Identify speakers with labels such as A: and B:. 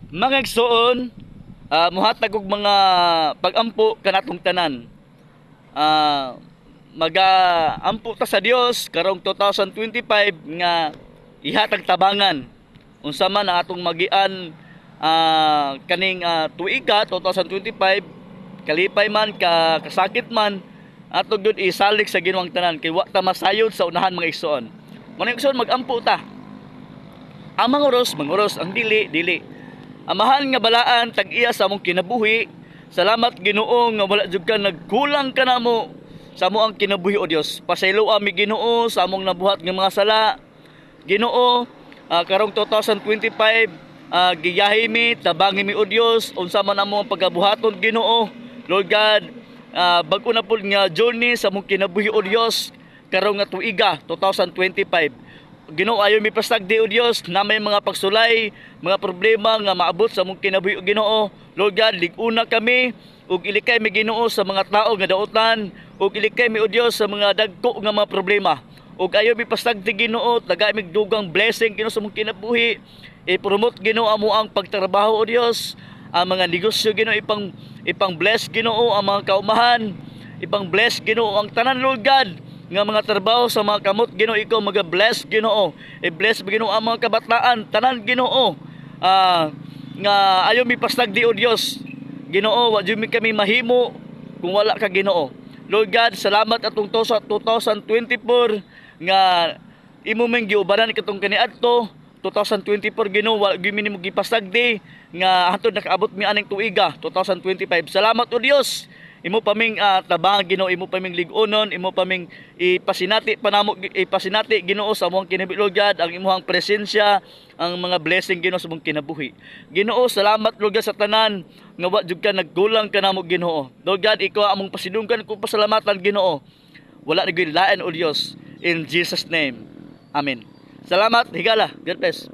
A: Mga igsoon, muhatag og mga pag-ampo kanatong tanan. Maga-ampo ta sa Dios karong 2025 nga ihatag tabangan unsa man ang atong magian kaning tuiga 2025, kalipay man ka, kasakit man, ato gyud isalik sa Ginoo ang tanan kay wa ta masayod sa unahan, mga igsoon. Mga igsoon, mag-ampo ta. Ang manguros, manguros; ang dili, dili. Amahan nga balaan, tag-iya sa among kinabuhi, salamat, Ginoo, nga wala jud ka nagkulang kanamo sa among kinabuhi, o Dios. Pasaylo mi, Ginoo, sa among nabuhat nga mga sala. Ginoo, karong 2025, giyahi mi, tabangi mi, o Dios, unsa man among pagabuhaton, Ginoo. Lord God, bag-o na pud nga journey sa among kinabuhi, o Dios, karong nga tuiga 2025. Ginoo, ayo mi pasagdi, o Dios, na may mga pagsulay, mga problema nga maabot sa among kinabuhi, o Ginoo. Lord God, lig-una kami ug ilikay mi, Ginoo, sa mga tao nga dautan ug ilikay mi, o Dios, sa mga dagko nga mga problema. Ug ayo mi pasagdi, Ginoo, tagai mig dugang blessing, Ginoo, sa among kinabuhi. I-promote, Ginoo, amo ang pagtrabaho, o Dios, ang mga negosyo, Ginoo, ipang ipang bless, Ginoo, ang mga kaumahan, ipang bless, Ginoo, ang tanan, Lord God, nga mga trabaho sa mga kamot, Ginoo, ikaw maga-bless, Ginoo. I-bless, Ginoo, ang mga kabataan tanan, Ginoo, nga ayo mi pasagdi, o Dios. Ginoo, wa jud mi kami mahimo kung wala ka, Ginoo. Lord God, salamat atong to sa 2024 nga imo man giubanan katong kaniadto 2024. Ginoo, wa gyud mi nimo gipasagdi nga hantod nakaabot mi aning tuiga 2025. Salamat, o Dios. Imo pa ming tabang, Ginoo, imo pa ming lig-unon, imo pa ming ipasinati pa namo, ipasinati, Ginoo, sa among kinabuhi, Lord God, ang imong presensya, ang mga blessing, Ginoo, sa among kinabuhi. Ginoo, salamat, Lord God, sa tanan nga wa jud ka nagkulang kanamo, Ginoo. Lord God, ikaw ang among pasidunggan kung pasalamatan, Ginoo. Wala na gyud lain, o Dios. In Jesus' name. Amen. Salamat, higala. God bless.